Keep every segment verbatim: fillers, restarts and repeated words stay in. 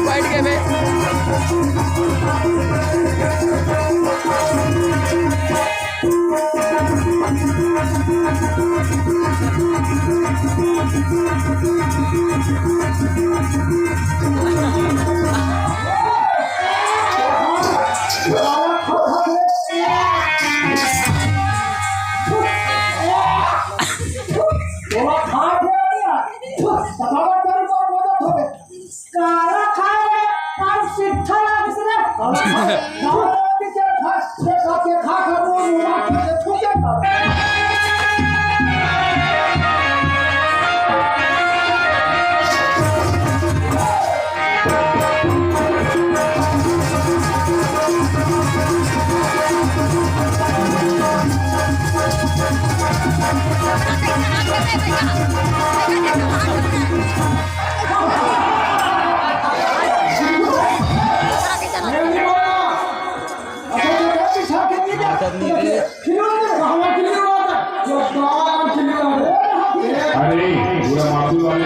बैठ गए बे। काला खाए रे, तार सिट्ठा लागिस रे। काला खाए रे, खा, खा, खा, खा, मुंह, मुंह, मुंह, मुंह, मुंह, अरे, पूरा मातू वाले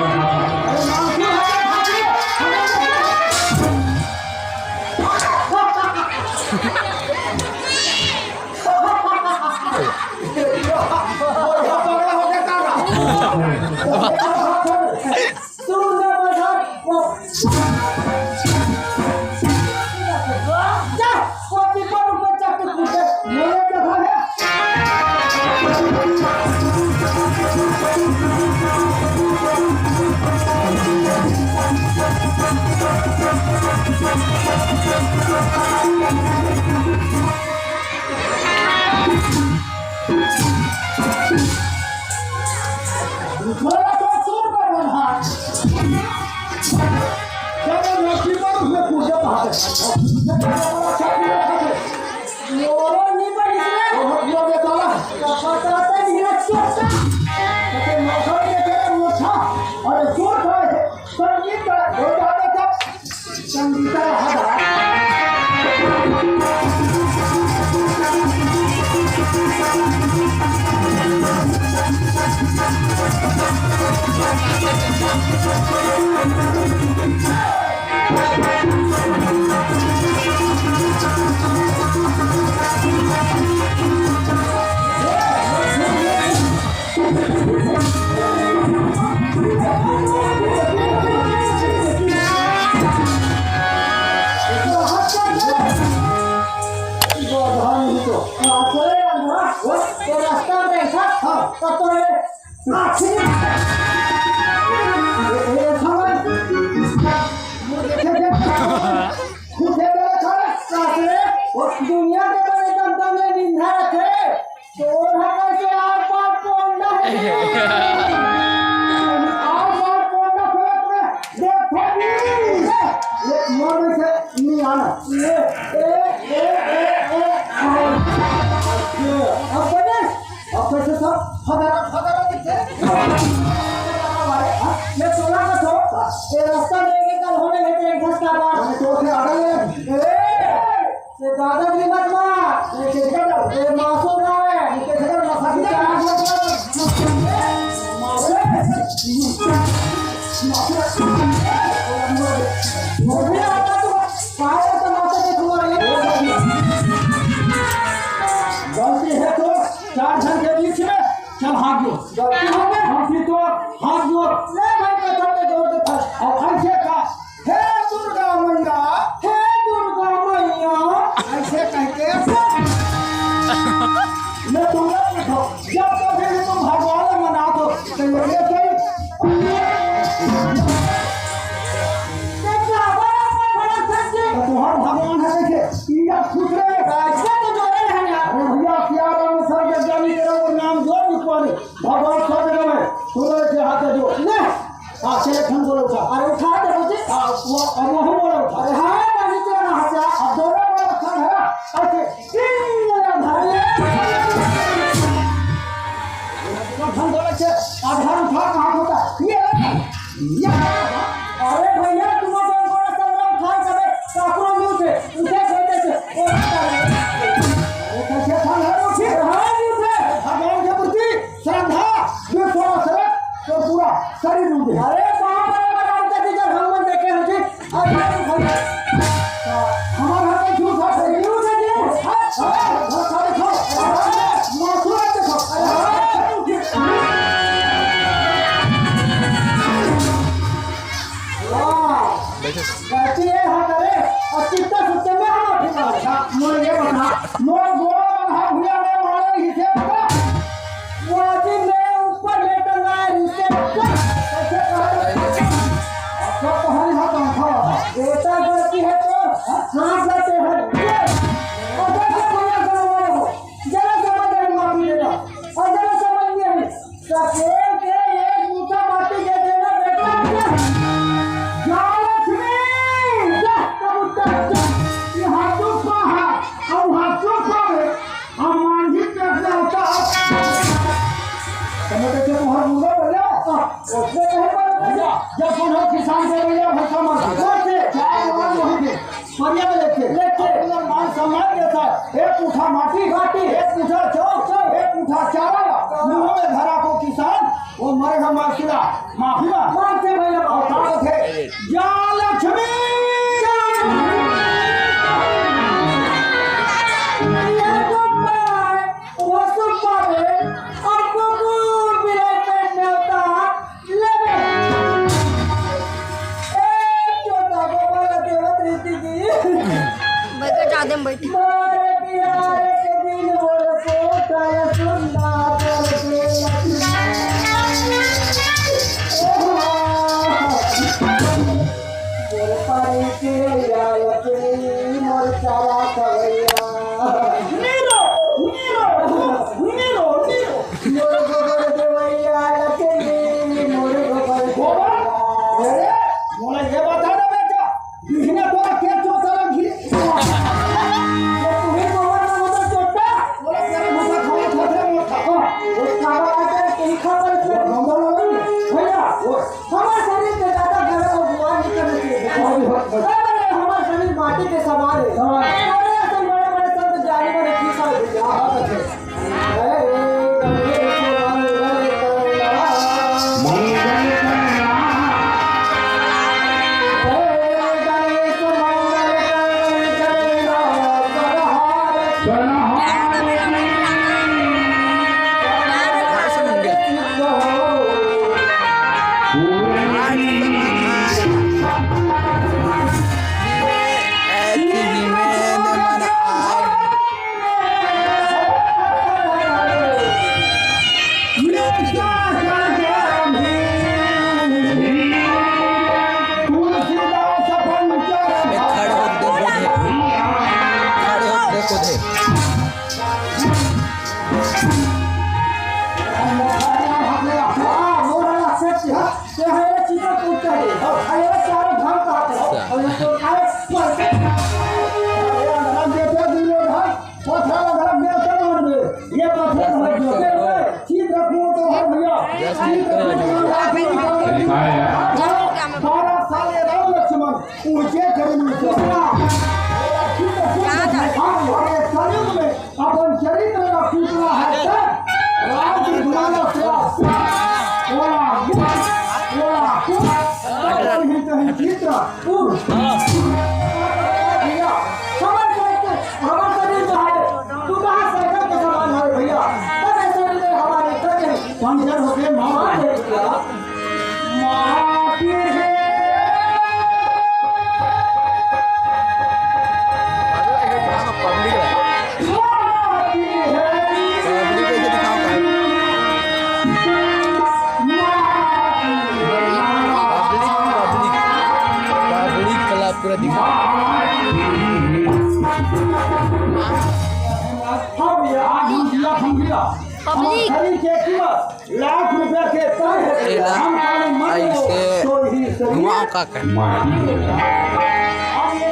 दुनिया के बड़े दमदम में निंदा रखे। तोर हकल के आर पार पोंडा हे। आर पार पोंडा फेंक में देखो नी। ये मोर में से नी आना। ये, ए, ए, ए, ए, आ। ये, अब बने? अब कैसे सब फदरा, फदरा दिखे? हाँ? ये टोला का छोड़। ये रास्ता में एक कल होने में एक घंटा बाद। अरे तो उसने आड़ा ले। ए! ये दादागिरी मत मार। ये किसका डर? ये मासूम है। ये किसका डर? मासूम है। मासूम है। ये कह के मैं तुमला पूछो, जब कभी भी तुम भगवान ला मनात हो, तो ये सही। तो तुम्हार भगवान है, देखे, ये खुश रहे। कैसे तो जोड़े हैं यार। अरे भैया, सिया राम सब जग जानी तेरा वो नाम जोर भी पड़े। भगवान सब जगह में, सुनो इसे हाथ जोड़। ले। हाँ, चले, ठन बोलो उठा। अरे उठा दे मुझे। हाँ, वो, अब वो हम बोलो उठा। अरे हाँ, मैं नीचे रहा हूँ, क्या? अब दोनों बोलो उठा, है ना? ऐसे, तीन बोलो उठा। ये, ठन बोलो उठा, कहाँ होता? ये, ये। अरे भैया, तुम तो बड़ा संग्राम खान करे, काकरो मुंह से, उठे खेते से। अरे कैसे ठन है, उठे? हाँ, उठे। भगवान के प्रति श्रद्धा, विश्वास है, तो पूरा शरीर उठे। अरे, कहाँ पर है, बता दीजिए, हम मन देखे हैं जी। अरे, भाई, हमारा हाथ में झूठ है, झूठ है जी। हाँ, हाँ, हाँ, हाँ, हाँ, हाँ, मासूम है, देखो। अरे, हाँ, वाह। कहती है, हाँ, करे, और कितना सुनते में हम अपनी बात। हाँ, मोर ये बता, मोर गोड़ और हाथ भुजा ने मारे ही से बता। वो आदमी मेरे ऊपर लेटा हुआ है, नीचे ऊपर। कैसे कहा? आपका तो हर हाथ आंखा है। बेटा गलती है तो सांस लेते हैं। और जैसे भैया समझ रहे हो, जरा समझ रहे हो, माफी देना। और जरा समझ नहीं है। सफेद के एक जूता माटी के देना बेटा। जय लक्ष्मी, जय कबूतर, जय। ये हाथों का है, और हाथों का है। अब मांझी कैसे होता है? तो मैं कहते तुम्हारा मुर्गा बोल रहा हूँ। हाँ, उसने कहे पर भैया, जब सुनो किसान को भैया भूखा मर गया। कैसे? क्या बोला वहाँ पे? बढ़िया में लेके। लेके। अपना मान सम्मान के साथ एक मुट्ठा माटी, माटी। एक मुट्ठा चाउर, चाउर। एक मुट्ठा चारा, चारा। मुंह में धरा को किसान, वो मरेगा मार सिला। माफी मांग। मांगते भैया, माफी। और कहा थे, या लक्ष्मी! या लक्ष्मी! ये तो पाए, वो तो पाए, और कुकुर भी रहते न्योता, लेबे। ए, चोदा बाबा ला देवत रीति की। बैठ जा, दे में बैठ। मारे पिया एक दिन मोर कोटा सुंदर करके। मोर पानी के यार के मोर चारा खवैया। नीरो, नीरो, नीरो, नीरो। मोर गोबर देवैया लक्ष्मी, मोर गोबर गोबर? देवैया। अरे, मोला ये बता ना बेटा, बिहने तोरा के चोता लगी? ये तुम्हें गोबर ना होता चोटा? बोला तेरा मुंह खा खा खा मोटा। हाँ, वो काला आटा के ही खा पर वो नंबर वाला नहीं। भैया, वो हमारे शरीर में ज्यादा गरम और बुआ नहीं करना चाहिए। हाँ, हाँ, हाँ। अरे, हमारा शरीर माटी के समान है। हाँ। अरे, ऐसे बड़े बड़े संत ज्ञानी बने की सारे भैया। हाँ, हाँ, हाँ। पत्थर रख दे, क्या मानबे? ये पत्थर रख दे। चित्रकूट तो हर भैया। चित्रकूट तो हर भैया। बारह साल ये राम लक्ष्मण ऊंचे खड़े में उतरा। और ये कलयुग में अपन चरित्र का पुतला है। राम की दुनिया से बोला, बोला, बोला, कहीं कहीं चित्र भैया, हमारे शरीर के, हमारे शरीर जो है, टूटा साइकिल के समान है भैया। बस ऐसे ही हमारे शरीर पंचर होके मार दे भैया। माटी है। हम ये आज हम दिया, हम दिया। पब्लिक। हमारे शरीर के कीमत लाख रुपया के तय है। ए ला, हम काले मत ऐसे बोलो, तो ही शरीर घुमाओ का कर। माटी में। हम ये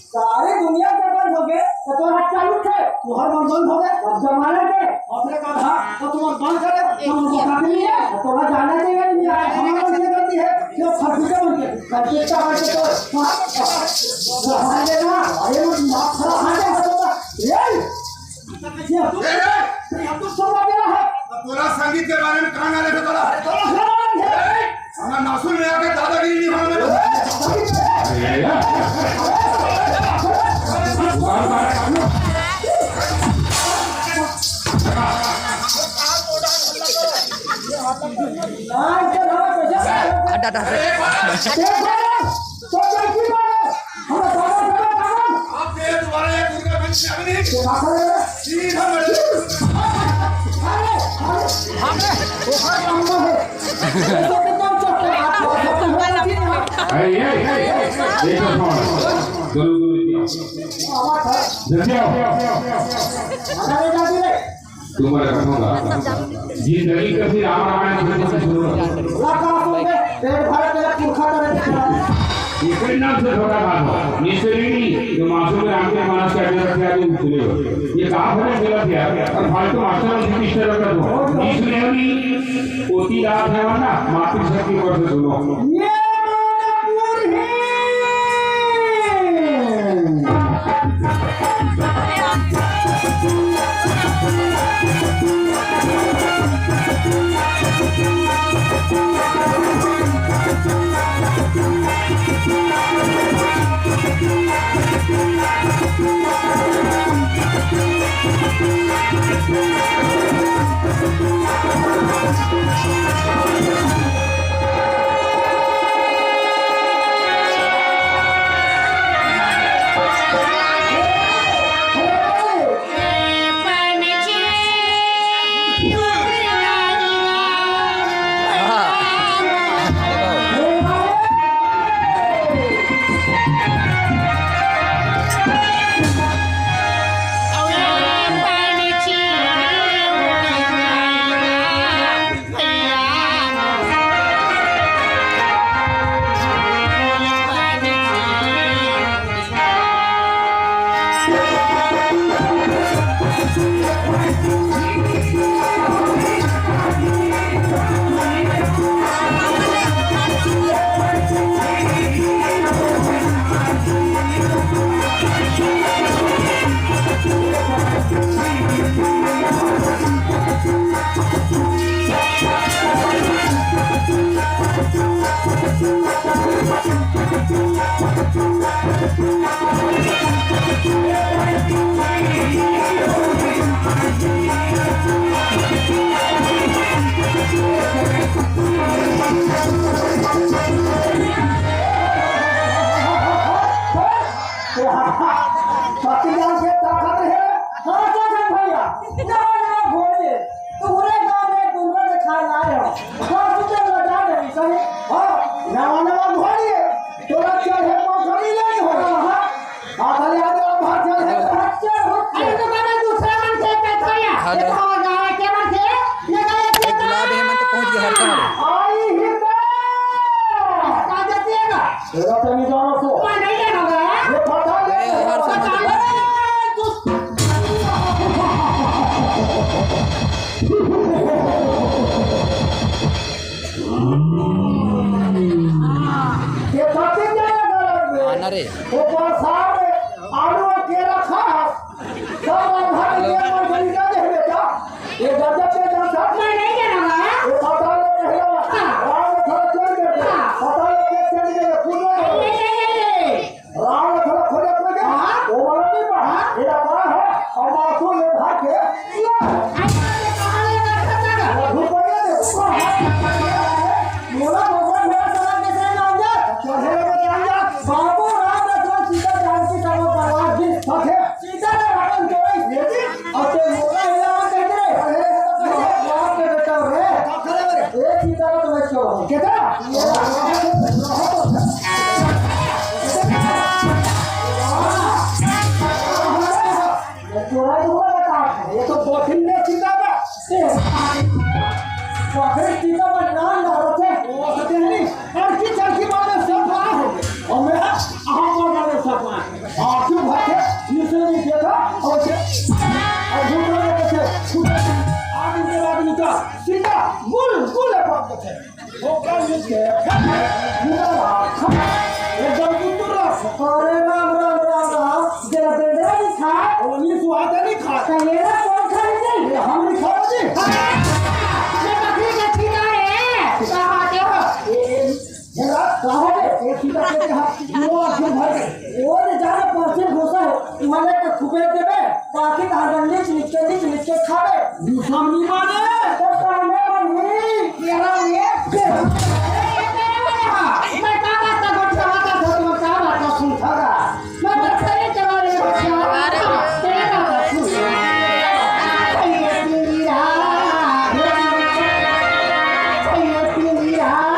सारी दुनिया के बंद हो गए, तो तोर हाथ चालू थे, तोहर मन बंद हो गए, अब जमाना के। अपने का था, तो तुम बंद करे, तो मुझे बात नहीं है, तो वह जाना चाहिए, नहीं है, हमारा ये गलती है, जो फर्जी के बन के, फर्जी का बन के तो, हाँ, हाँ, देना, अरे, वो दिमाग खराब, हाँ, देना, तो, ये, ये, ये, ये, ये, अब तो सब आ गया है। अब तोरा संगीत के बारे में कहाँ ना रखे तोरा? अरे, तोरा खराब है। ए, हमरा नासुर में आके दादागिरी नहीं होने दो। हटा, हटा, हटा। आप ये दोबारा ये दुर्गा मंच में अभी नहीं। सीधा मेरे ए, ए, ए, ए, देखो कौन। गुरु, गुरु, देखो। देखो। तुम्हारे रखूंगा। जिंदगी का फिर राम रामायण सुनने से शुरू करो। ये कोई नाम से छोटा बात हो। मिस्त्री नहीं, जो मासूम राम के मानस का जो रखे हैं, जो सुने हो। ये कहाँ पर गलत है? और फालतू मास्टर और मिस्टर रखा दो। मिस्त्री नहीं, होती रात है वरना, मातृशक्ति पर से सुनो। ये मानपुर है। ये खातिर क्या लगा रख दे? आना रे। वो बरसात में आलू और केला खा, सब आधा में केला और केला दे बेटा। ये गजब के जान साथ मैं नहीं जाना। ये पता लो पहला। हाँ। राम थोड़ा चल के। हाँ। पता लो के चल के कूदो। नहीं, नहीं, नहीं, नहीं। राम लखन खोजे अपने के। हाँ। वो वाला नहीं पा। हाँ। मेरा बड़ा है। और मासूम ने भाग के। ये। ऐसा से कहाँ ले रखा था? वो धूप पड़ गया देखो। मोला भगवान मेरा सलाह कैसे मान जा? चढ़े लगे जान जा। बाबू राम लखन सीता जानकी का वो बलवान जिस फंसे। सीता का रावण के भाई। ये भी। और ते मोला हिलावा कहते रे। अरे, बाप के बेटा रे। का करे रे? ये सीता का तो मैं क्यों? कहता? ये चोरा ही हुआ बेटा। ये तो बोटिंग में सीता का। ये बोटिंग सीता का नाम ना रखे। वो होते हैं नहीं। और की चल की बात है, सब बड़ा हो गया। और मेरा आप और वाले सब बड़ा। आप क्यों भागे? नीचे नहीं देखा। और से, और दूसरा कैसे? आदमी के बाद उनका सीधा मुल, मुल है बात करते हैं। वो कल ये क्या? ये एकदम कुतुरा। अरे राम, राम, राम, राम। जरा बेंदरा नहीं खा। वो नहीं सुहाता नहीं खा। तो ये ना कौन खा लेते? ये हम नहीं खा जी। अरे, ये बकरी का चीता है। कहाँ आते हो? ये, ये, ये रात कहाँ है? ये चीता के हाथ, वो आंखें भर गए। वो ले जा रहे, पाँच दिन घुसा है। मले के खुबे देवे, बाकी धारबंदी निकले, निकले खावे। दूसरा नहीं माने। तो कामे बनी। तेरा ये, तेरा ये, तेरा ये। मैं का बात का गोठिया बात का, तुम का बात का सुन था। मैं बस ये चला रही हूँ। अरे वाह। तेरा बात सुन। ये तेरी रात। ये तेरी रात।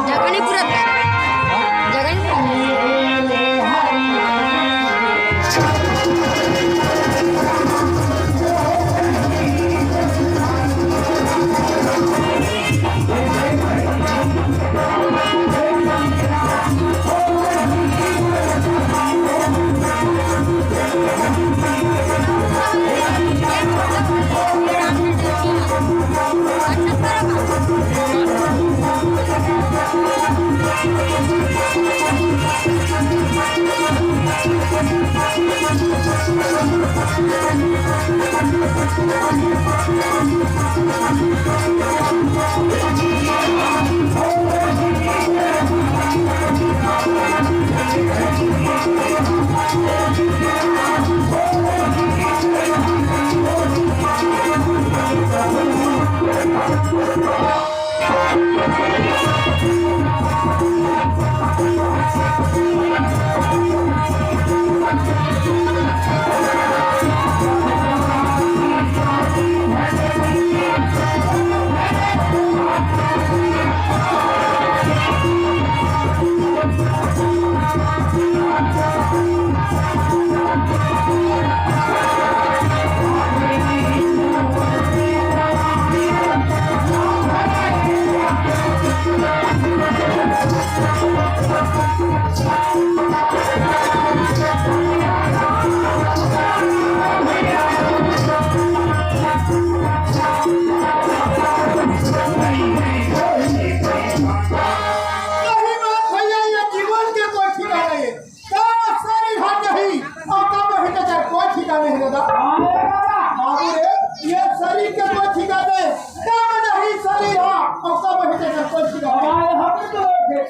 जगनी पूरा जगनी। नहीं बात भैया, ये जीवन के कोई ठिकाना नहीं। कब शरीर हट जाही और कब नहीं, तो कोई ठिकाना नहीं दादा। बाबू रे, ये शरीर के कोई ठिकाना नहीं। कब नहीं शरीर हा और कब नहीं, तो कोई ठिकाना नहीं।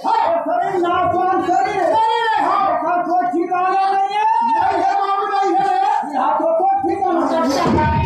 हाँ, शरीर नाशवान शरीर है। शरीर है, हाँ। इसका कोई ठिकाना नहीं है। नहीं है बाबू, नहीं है। यहाँ तो कोई ठिकाना नहीं है।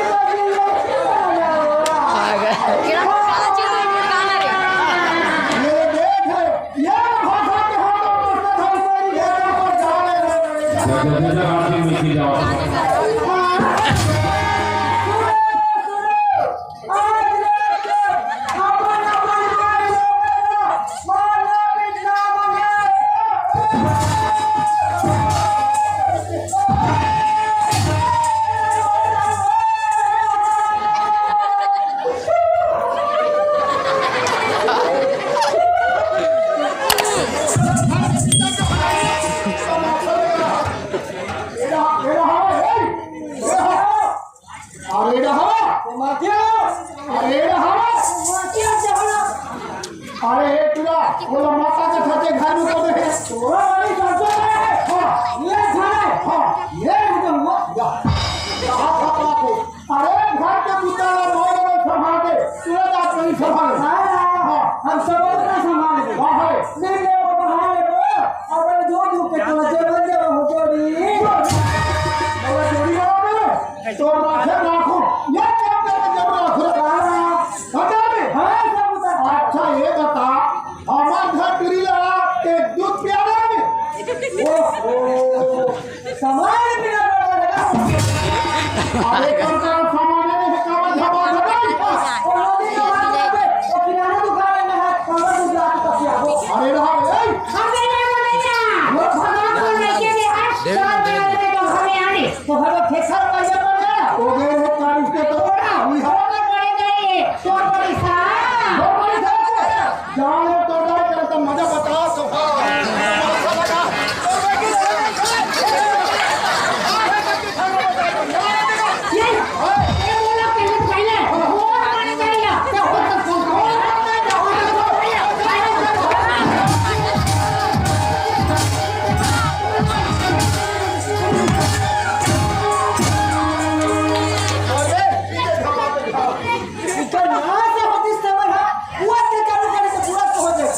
अरे रहा, अरे रहा, अरे हे टुरा, बोला माता के घर में कब है? तोरा वाली सरसों है। हाँ। ये घर है। हाँ। ये घर हुआ। कहाँ था बाप? अरे घर के बुता ला मोर में संभाल दे, तोरा जात नहीं संभाल। हाँ, हाँ। हम सब अपना संभाल दे। हाँ, है। नहीं ले वो बाहर ले वो, और दो दो के तोरा जेब में जेब हो जोड़ी। बोला जोड़ी वाला में, तो राखे राखो, ये क्या करके जब राखो? हाँ। बता दे। हाँ, सब बता। अच्छा, ये बता, हमार घर टुरी ला के दूध पिया दे। ओहो। सामान बिना बता दे। अरे, कौन सा सामान है? ये कावन धमाल है? ओ, नदी का बात करबे। ओ, किराना दुकान है ना, कौन सा दूध ला के पिया हो? अरे, रहा, ए! अरे, ना, ना, ना, ना। वो भगवान को लेके भी है, चार बजे में तो घर में आने। तो हम लोग खेत सारा पैसा पर गया। हो गए, वो कार उसके तो। थोड़ा, थोड़ा बड़े जाइए, तो बड़ी सा। वो बड़ी सा। जाओ, तो जाओ, तेरा तो मजा बताओ, तो। ये, ये बोला पहले, पहले। वो बड़े जाइए। इधर यहाँ से होती समझ, हाँ, वो अत्याचार करने से पूरा तो हो जाए।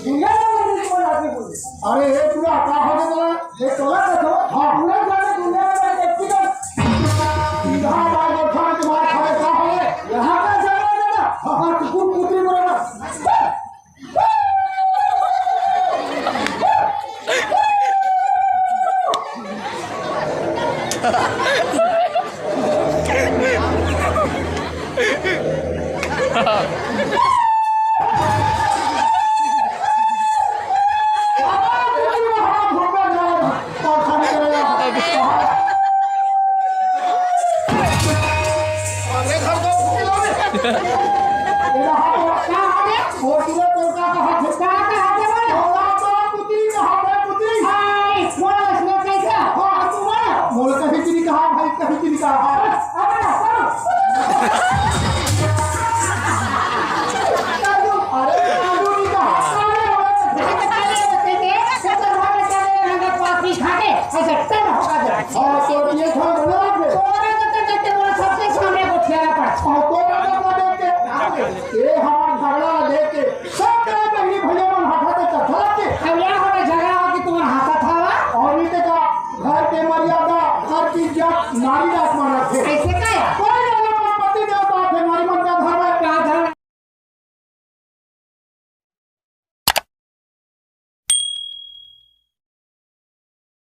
दुनिया में मनुष्य को लाठी बोले। अरे, ये पूरा का हो गया? ये तो ना देखो, हाँ। पूरा जाने दुनिया में मैं देखती हूँ। यहाँ बाल बच्चा तुम्हारे खड़े का हो गए? यहाँ का जवान है ना? हाँ, हाँ, कुकुर कुतरी बोले ना। मोला कहीं भी नहीं कहा भाई, कहीं भी नहीं कहा। अरे, कालू नहीं कहा। और तो ये था बना के। और तो हमारा झगड़ा देख के सब